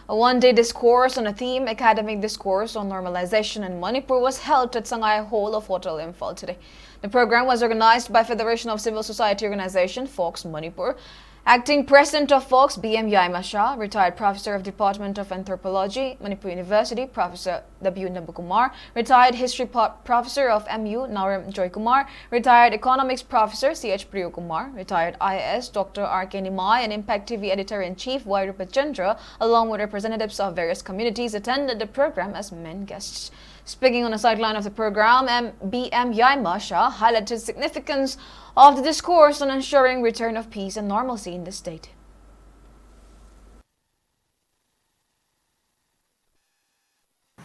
A one-day discourse on a theme, Academic Discourse on Normalization in Manipur, was held at Sangai Hall of Hotel Imphal today. The program was organized by Federation of Civil Society Organization, FOCS Manipur. Acting President of FOCS, B M Yaima Shah, retired Professor of Department of Anthropology, Manipur University, Professor W Nabakumar, retired History po- Professor of M U, Naorem Joykumar, retired Economics Professor C H Priyakumar, retired I A S Doctor R K Nimai, and Impact T V Editor-in-Chief Y Rupachandra, along with representatives of various communities, attended the program as main guests. Speaking on the sideline of the program, M- B M Yaima Shah highlighted significance of the discourse on ensuring return of peace and normalcy in the state.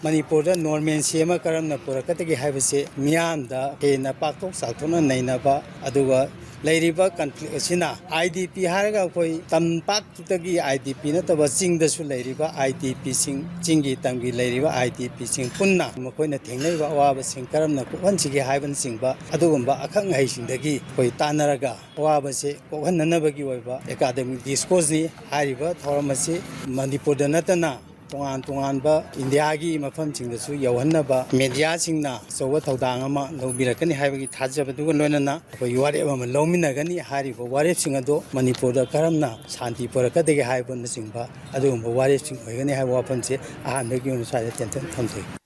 ꯃꯅꯤꯄꯨꯔꯗ normalcy ꯑꯃ ꯀꯔꯝꯅ ꯄꯨꯔꯛꯀꯗꯒꯦ ꯍꯥꯏꯕꯁꯦ ꯃꯤꯌꯥꯝꯗ ꯍꯦꯟꯅ ꯄꯥꯛꯊꯣꯛ ꯆꯥꯎꯊꯣꯛꯅ ꯅꯩꯅꯕ, ꯑꯗꯨꯒ ꯂꯩꯔꯤꯕ conflict ꯑꯁꯤꯅ IDP ꯍꯥꯏꯔꯒ ꯑꯩꯈꯣꯏ ꯇꯝꯄꯥꯛꯇꯨꯗꯒꯤ IDP ꯅꯠꯇꯕ ꯆꯤꯡꯗꯁꯨ ꯂꯩꯔꯤꯕ IDPꯁꯤꯡ, ꯆꯤꯡꯒꯤ ꯇꯝꯒꯤ ꯂꯩꯔꯤꯕ IDPꯁꯤꯡ ꯄꯨꯟꯅ ꯃꯈꯣꯏꯅ ꯊꯦꯡꯅꯔꯤꯕ ꯑꯋꯥꯕꯁꯤꯡ ꯀꯔꯝꯅ ꯀꯣꯛꯍꯟꯁꯤꯒꯦ ꯍꯥꯏꯕꯅꯆꯤꯡꯕ ꯑꯗꯨꯒꯨꯝꯕ ꯑꯈꯪ ꯑꯍꯩꯁꯤꯡꯗꯒꯤ ꯑꯩꯈꯣꯏ ꯇꯥꯟꯅꯔꯒ ꯑꯋꯥꯕꯁꯦ ꯀꯣꯛꯍꯟꯅꯅꯕꯒꯤ ꯑꯣꯏꯕ academic discourseꯅꯤ꯫ ꯍꯥꯏꯔꯤꯕ ꯊꯧꯔꯝ ꯑꯁꯤ ꯃꯅꯤꯄꯨꯔꯗ ꯅꯠꯇꯅ ꯇꯣꯉꯥꯟ ꯇꯣꯉꯥꯟꯕ ꯏꯟꯗꯤꯌꯥꯒꯤ ꯃꯐꯝꯁꯤꯡꯗꯁꯨ ꯌꯧꯍꯟꯅꯕ mediaꯁꯤꯡꯅ ꯑꯆꯧꯕ ꯊꯧꯗꯥꯡ ꯑꯃ ꯂꯧꯕꯤꯔꯛꯀꯅꯤ ꯍꯥꯏꯕꯒꯤ ꯊꯥꯖꯕꯗꯨꯒ ꯂꯣꯏꯅꯅ ꯑꯩꯈꯣꯏ ꯋꯥꯔꯦꯞ ꯑꯃ ꯂꯧꯃꯤꯟꯅꯒꯅꯤ꯫ ꯍꯥꯏꯔꯤꯕ ꯋꯥꯔꯦꯞꯁꯤꯡ ꯑꯗꯣ ꯃꯅꯤꯄꯨꯔꯗ ꯀꯔꯝꯅ ꯁꯥꯟꯇꯤ ꯄꯨꯔꯛꯀꯗꯒꯦ ꯍꯥꯏꯕꯅꯆꯤꯡꯕ ꯑꯗꯨꯒꯨꯝꯕ ꯋꯥꯔꯦꯞꯁꯤꯡ ꯑꯣꯏꯒꯅꯤ ꯍꯥꯏꯕ ꯋꯥꯐꯝꯁꯦ ꯑꯍꯥꯟꯕꯒꯤ ꯑꯣꯏꯅ ꯁ꯭ꯋꯥꯏꯗ ꯇꯦꯟꯇꯛꯅ ꯊꯝꯖꯒꯦ꯫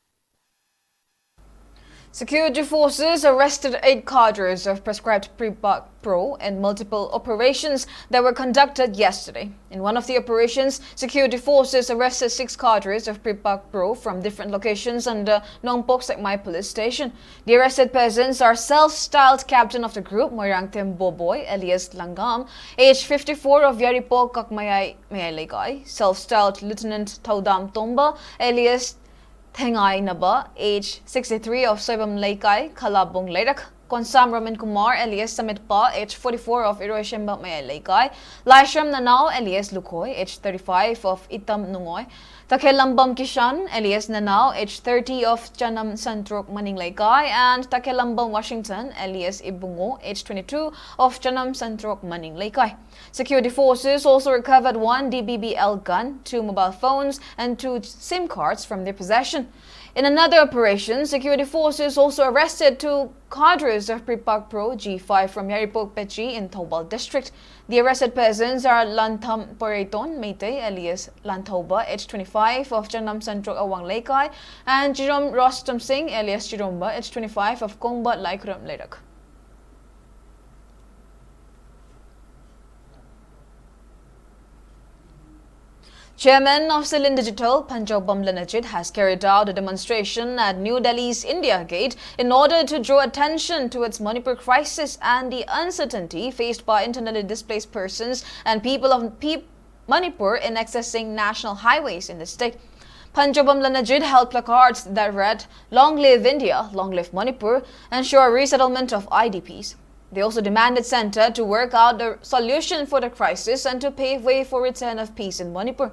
Security forces arrested eight cadres of proscribed PREPAK Pro in multiple operations that were conducted yesterday. In one of the operations, security forces arrested six cadres of PREPAK Pro from different locations under Nongpok Sekmai Police Station. The arrested persons are self-styled captain of the group, Moirangthem Boboi, alias Langam, age fifty-four, of Yaripok Kakmayai Mayai Leikai, self-styled Lieutenant Thaudam Tomba, alias Thengai Naba, age sixty-three, of Soibam Leikai, Khalabung Leirak, Konsam Ramin Kumar, alias Samitpa, age forty-four, of Iroishemba Mayai Leikai, Laishram Nanao, alias Lukhoi, age thirty-five, of Itam Nungoi, Takhelambam Kishan, alias Nanao, age thirty, of Chanam Santrok Maning Leikai, and Takhelambam Washington, alias Ibungo, age twenty-two, of Chanam Santrok Maning Leikai. Security forces also recovered one D B B L gun, two mobile phones, and two SIM cards from their possession. In another operation, security forces also arrested two cadres of PREPAK Pro G five from Yaripok Pechi in Thoubal District. The arrested persons are Lantham Poreiton Meitei, alias Lanthoba, age twenty-five, of Chanam Santrok Awang Leikai, and Jerome Rostom Singh, alias Jeromba, age twenty-five, of Kongba Laikhuram Leirak. Chairman of Silin Digital, Panjobam Lenajit, has carried out a demonstration at New Delhi's India Gate in order to draw attention towards Manipur crisis and the uncertainty faced by internally displaced persons and people of Pe- Manipur in accessing national highways in the state. Phanchobam Lanajit held placards that read, "Long live India, long live Manipur, ensure resettlement of I D Ps." They also demanded centre to work out the solution for the crisis and to pave way for return of peace in Manipur.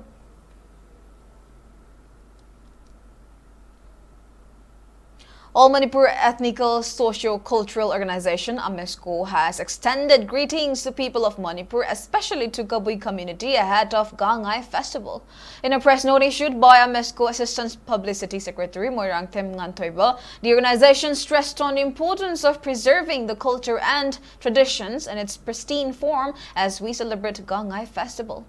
All Manipur Ethnical Socio-Cultural Organization, AMESCO, has extended greetings to people of Manipur, especially to Kabui community, ahead of Gangai festival. In a press note issued by AMESCO Assistant Publicity Secretary Moirangthem Nganthoiba, the organization stressed on the importance of preserving the culture and traditions in its pristine form as we celebrate Gangai festival.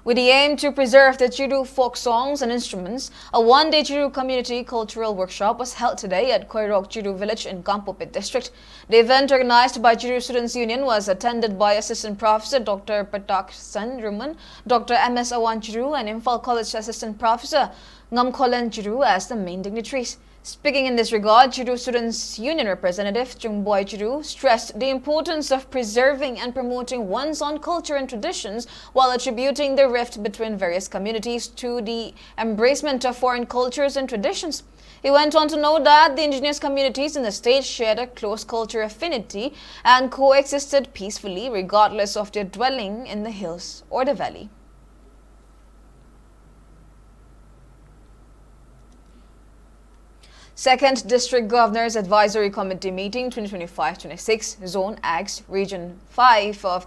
With the aim to preserve the Chiru folk songs and instruments, a one-day Chiru community cultural workshop was held today at Koirok Chiru village in Kangpokpi district. The event, organized by Chiru Students Union, was attended by Assistant Professor Doctor Patak Sen Ruman, Doctor M S Awan Chiru, and Imphal College Assistant Professor Ngamkholen Chiru as the main dignitaries. Speaking in this regard, Chiru Students Union representative Chungboi Chiru stressed the importance of preserving and promoting one's own culture and traditions while attributing the rift between various communities to the embracement of foreign cultures and traditions. He went on to note that the indigenous communities in the state shared a close cultural affinity and coexisted peacefully regardless of their dwelling in the hills or the valley. Second District Governors Advisory Committee meeting twenty twenty-five twenty-six, Zone X, Region five of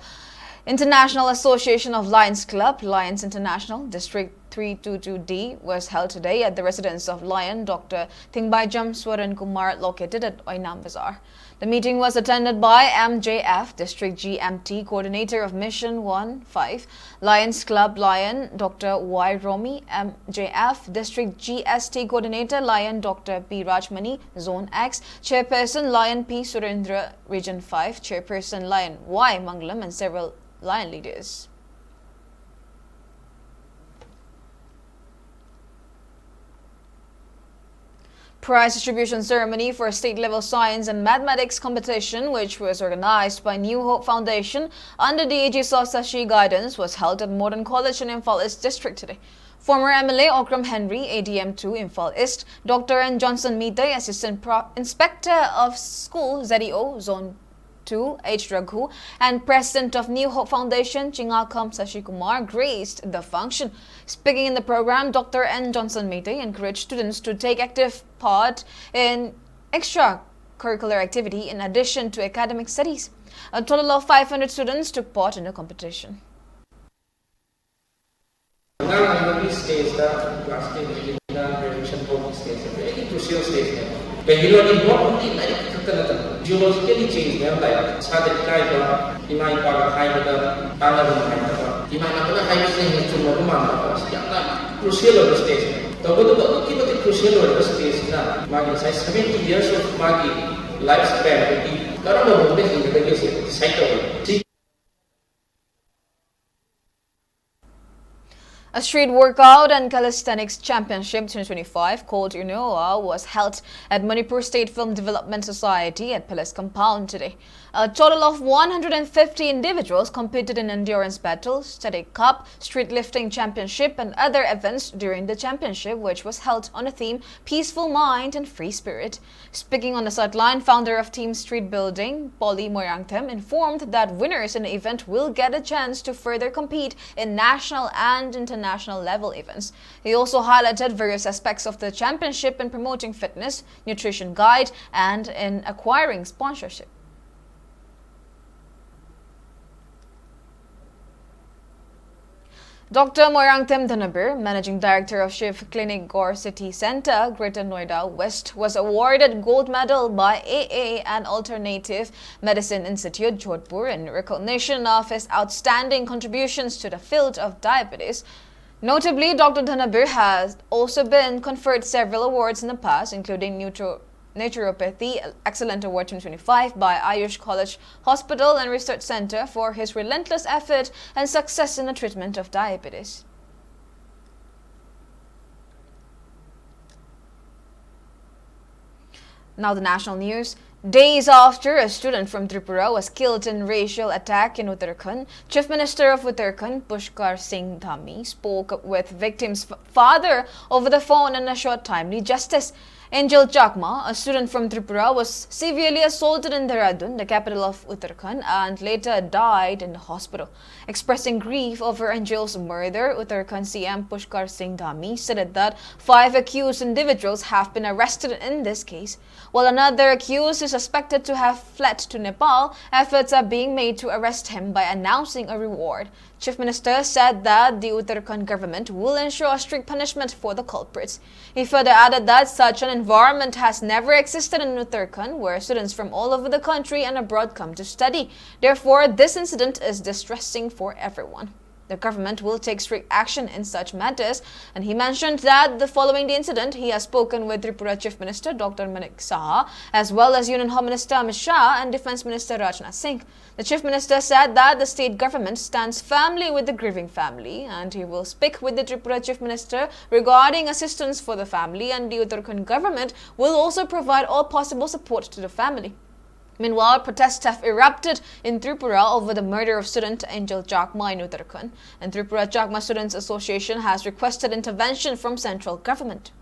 International Association of Lions Club, Lions International, District three two two D, was held today at the residence of Lion Doctor Thingbaijam Swaran Kumar, located at Oinam Bazaar. The meeting was attended by M J F, District G M T Coordinator of Mission one five, Lions Club Lion Doctor Y Romi, M J F, District G S T Coordinator Lion Doctor P Rajmani, Zone X, Chairperson Lion P Surendra, Region five, Chairperson Lion Y Mangalam, and several Lion leaders. Prize distribution ceremony for state-level science and mathematics competition, which was organized by New Hope Foundation under the aegis of Sashi guidance, was held at Modern College in Imphal East District today. Former M L A Okram Henry, A D M two Imphal East, Doctor N Johnson Meitei, Assistant Pro- Inspector of School, Z E O, Zone two, H Raghu, and President of New Hope Foundation, Chingakam Sashi Kumar, graced the function. Speaking in the program, Doctor N Johnson Meitei encouraged students to take active part in extracurricular activity in addition to academic studies. A total of five hundred students took part in the competition. ꯑꯉꯥꯡ ꯑꯃꯒꯤ ꯁ꯭ꯇꯦꯖꯇ, class ꯇꯦꯟꯗꯒꯤꯅ graduation ꯐꯥꯎꯒꯤ ꯁ꯭ꯇꯦꯖꯁꯦ very crucial ꯁ꯭ꯇꯦꯖꯅꯦꯕ꯫ ꯀꯩꯒꯤꯅꯣꯗꯤ not only ꯂꯥꯏꯔꯤꯛ ꯈꯛꯇ ꯅꯠꯇꯅ physiologically change ꯃꯌꯥꯝ ꯂꯥꯛꯑꯦ꯫ ꯏꯁꯥꯗ ꯏꯀꯥꯏꯕ, ꯏꯃꯥ ꯏꯄꯥꯒ ꯍꯥꯏꯕꯗ ꯇꯥꯟꯅꯕ ꯅꯨꯡꯉꯥꯏꯇꯕ, ꯏꯃꯥꯟꯅꯕꯅ ꯍꯥꯏꯕꯁꯤꯅ ꯍꯦꯟꯅ ꯆꯨꯝꯕꯒ ꯃꯥꯟꯕ, ꯁꯤ ꯌꯥꯝꯅ crucial ꯑꯣꯏꯕ ꯁ꯭ꯇꯦꯖꯅꯦ꯫ ꯇꯧꯕꯇꯕꯨ ꯑꯗꯨꯛꯀꯤ ꯃꯇꯤꯛ crucial ꯑꯣꯏꯕ ꯁ꯭ꯇꯦꯖꯁꯤꯅ ꯃꯥꯒꯤ ꯉꯁꯥꯏ seventy years of ꯃꯥꯒꯤ life span ꯑꯗꯨꯗꯤ ꯀꯔꯝꯕ ꯃꯑꯣꯡꯗ ꯍꯤꯡꯒꯗꯒꯦꯁꯦ decide ꯇꯧꯋꯦ꯫ ꯁꯤ A street workout and calisthenics championship twenty twenty-five called UNOA was held at Manipur State Film Development Society at Palace Compound today. A total of one hundred fifty individuals competed in endurance battles, static cup, street lifting championship, and other events during the championship, which was held on a theme Peaceful Mind and Free Spirit. Speaking on the sideline, founder of Team Street Building, Polly Moirangthem, informed that winners in the event will get a chance to further compete in national and international level events. He also highlighted various aspects of the championship in promoting fitness, nutrition guide, and in acquiring sponsorship. Doctor Moirangthem Dhanabir, Managing Director of Shiv Clinic Gorse City Centre, Greater Noida West, was awarded gold medal by A A and Alternative Medicine Institute, Jodhpur, in recognition of his outstanding contributions to the field of diabetes. Notably, Doctor Dhanabir has also been conferred several awards in the past, including Neutro- Naturopathy Excellent Award twenty twenty-five by Ayush College Hospital and Research Center for his relentless effort and success in the treatment of diabetes. Now the national news. Days after a student from Tripura was killed in racial attack in Uttarakhand, Chief Minister of Uttarakhand, Pushkar Singh Dhami, spoke with victim's f- father over the phone and assured timely justice. Angel Chakma, a student from Tripura, was severely assaulted in Dehradun, the capital of Uttarakhand, and later died in the hospital. Expressing grief over Angel's murder, Uttarakhand C M Pushkar Singh Dhami stated that five accused individuals have been arrested in this case. While another accused is suspected to have fled to Nepal, efforts are being made to arrest him by announcing a reward. Chief Minister said that the Uttarakhand government will ensure strict punishment for the culprits. He further added that such an environment has never existed in Uttarakhand, where students from all over the country and abroad come to study. Therefore, this incident is distressing for everyone. The government will take strict action in such matters, and he mentioned that the following the incident, he has spoken with Tripura Chief Minister Doctor Manik Saha, as well as Union Home Minister Amit Shah and Defense Minister Rajnath Singh. The Chief Minister said that the state government stands firmly with the grieving family, and he will speak with the Tripura Chief Minister regarding assistance for the family, and the Uttarakhand government will also provide all possible support to the family. Meanwhile, protests have erupted in Tripura over the murder of student Angel Chakma in Uttarakhand, and Tripura Chakma Students Association has requested intervention from central government.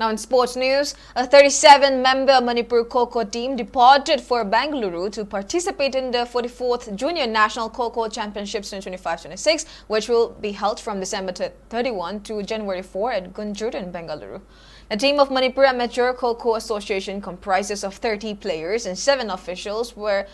Now in sports news, a thirty-seven member Manipur Kho Kho team departed for Bengaluru to participate in the forty-fourth Junior National Kho Kho Championships twenty twenty-five twenty-six, which will be held from December thirty-one to January four at Gunjur in Bengaluru. The team of Manipur Amateur Kho Kho Association comprises of thirty players and seven officials were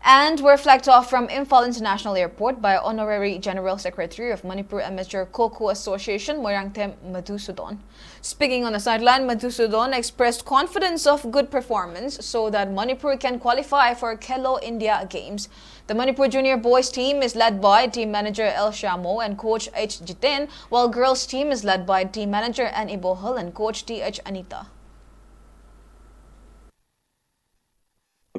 and were flagged off from Imphal International Airport by Honorary General Secretary of Manipur Amateur Kho Kho Association, Moirangthem Madhusudan. Speaking on the sideline, Madhusudan expressed confidence of good performance so that Manipur can qualify for Khelo India Games. The Manipur junior boys team is led by team manager L Shamo and coach H Jiten, while girls team is led by team manager N Ibohal and coach T H Anita.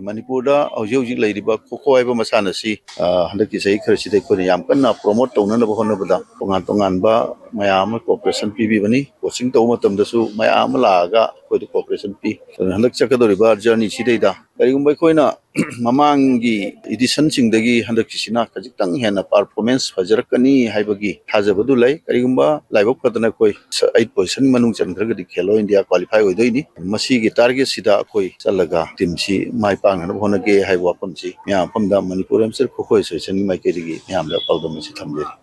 ꯃꯅꯤꯄꯨꯔꯗ ꯍꯧꯖꯤꯛ ꯍꯧꯖꯤꯛ ꯂꯩꯔꯤꯕ ꯈꯣꯈꯣ ꯍꯥꯏꯕ ꯃꯁꯥꯟꯅ ꯑꯁꯤ, ꯑ, ꯍꯟꯗꯛꯀꯤ ꯆꯍꯤ ꯈꯔꯁꯤꯗ ꯑꯩꯈꯣꯏꯅ ꯌꯥꯝ ꯀꯟꯅ promote ꯇꯧꯅꯅꯕ ꯍꯣꯠꯅꯕꯗ ꯇꯣꯉꯥꯟ ꯇꯣꯉꯥꯟꯕ ꯃꯌꯥꯝ ꯑꯃ cooperation ꯄꯤꯕꯤꯕꯅꯤ꯫ Coaching ꯇꯧꯕ ꯃꯇꯝꯗꯁꯨ ꯃꯌꯥꯝ ꯑꯃ ꯂꯥꯛꯑꯒ ꯑꯩꯈꯣꯏꯗ cooperation ꯄꯤ꯫ ꯑꯗꯨꯅ ꯍꯟꯗꯛ ꯆꯠꯀꯗꯧꯔꯤꯕ journey ꯁꯤꯗꯩꯗ ꯀꯔꯤꯒꯨꯝꯕ ꯑꯩꯈꯣꯏꯅ ꯃꯃꯥꯡꯒꯤ edition ꯁꯤꯡꯗꯒꯤ ꯍꯟꯗꯛꯀꯤꯁꯤꯅ ꯈꯖꯤꯛꯇꯪ ꯍꯦꯟꯅ performance ꯐꯖꯔꯛꯀꯅꯤ ꯍꯥꯏꯕꯒꯤ ꯊꯥꯖꯕꯗꯨ ꯂꯩ꯫ ꯀꯔꯤꯒꯨꯝꯕ ꯂꯥꯏꯕꯛ ꯐꯗꯅ ꯑꯩꯈꯣꯏ eight position ꯃꯅꯨꯡ ꯆꯟꯈ꯭ꯔꯒꯗꯤ Khelo India qualify ꯑꯣꯏꯗꯣꯏꯅꯤ꯫ ꯃꯁꯤꯒꯤ target ꯁꯤꯗ ꯑꯩꯈꯣꯏ ꯆꯠꯂꯒ team ꯁꯤ ꯃꯥꯏ ꯄꯥꯛꯅꯅꯕ ꯍꯣꯠꯅꯒꯦ ꯍꯥꯏꯕ ꯋꯥꯐꯝꯁꯤ ꯃꯌꯥꯝ ꯃꯐꯝꯗ Manipur Amateur Kho Kho Association ꯒꯤ ꯃꯥꯏꯀꯩꯗꯒꯤ ꯃꯌꯥꯝꯗ ꯄꯥꯎꯗꯝ ꯑꯁꯤ ꯊꯝꯖꯔꯤ꯫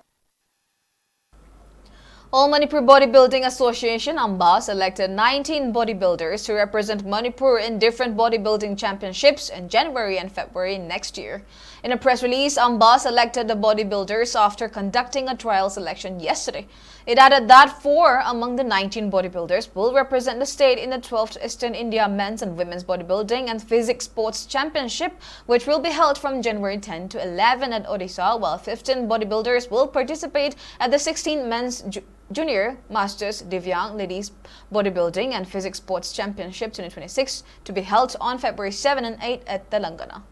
All Manipur Bodybuilding Association, AMBA, selected nineteen bodybuilders to represent Manipur in different bodybuilding championships in January and February next year. In a press release, AMBA selected the bodybuilders after conducting a trial selection yesterday. It added that four among the nineteen bodybuilders will represent the state in the twelfth Eastern India Men's and Women's Bodybuilding and Physique Sports Championship, which will be held from January ten to eleven at Odisha, while fifteen bodybuilders will participate at the sixteenth Men's Ju-, Junior Masters Divyang Ladies Bodybuilding and Physique Sports Championship twenty twenty-six, to be held on February seven and eight at Telangana.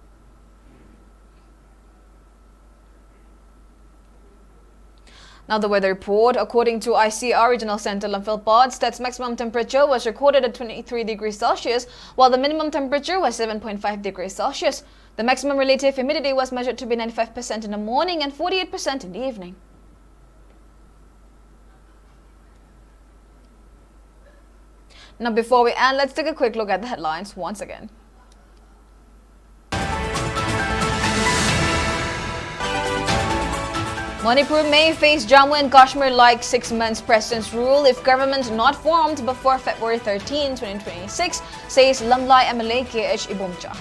Now the weather report. According to I C R Regional Center Lamphel Pass, its maximum temperature was recorded at twenty-three degrees Celsius, while the minimum temperature was seven point five degrees Celsius. The maximum relative humidity was measured to be ninety-five percent in the morning and forty-eight percent in the evening. Now, before we end, let's take a quick look at the headlines once again. Manipur may face Jammu and Kashmir-like six months president's rule if government not formed before February thirteen, twenty twenty-six, says Lamlai M L A K H Ibomcha.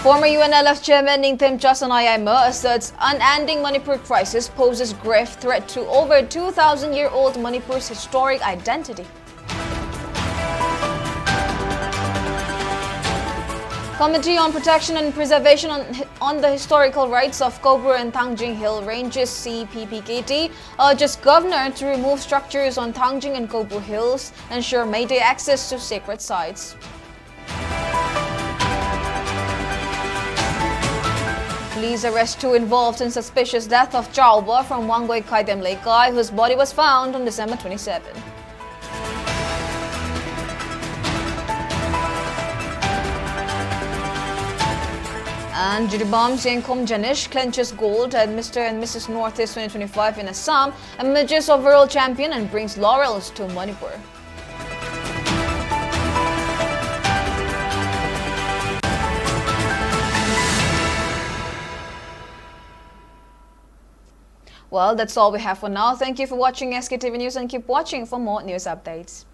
Former U N L F chairman Ningthemcha Sonayaima asserts unending Manipur crisis poses grave threat to over two thousand-year-old Manipur's historic identity. Committee on Protection and Preservation on, on the Historical Rights of Kobru and Thangjing Hill Ranges, C P P K T, urges governor to remove structures on Thangjing and Kobru Hills, ensure Meitei access to sacred sites. Police arrest two involved in suspicious death of Chauba from Wangoi Kaidem Leikai, whose body was found on December twenty-seven. And Jiribam Zienkom Janish clinches gold at Mister and Missus Northeast twenty twenty-five in Assam, emerges overall champion and brings laurels to Manipur. Well, that's all we have for now. Thank you for watching S K T V News and keep watching for more news updates.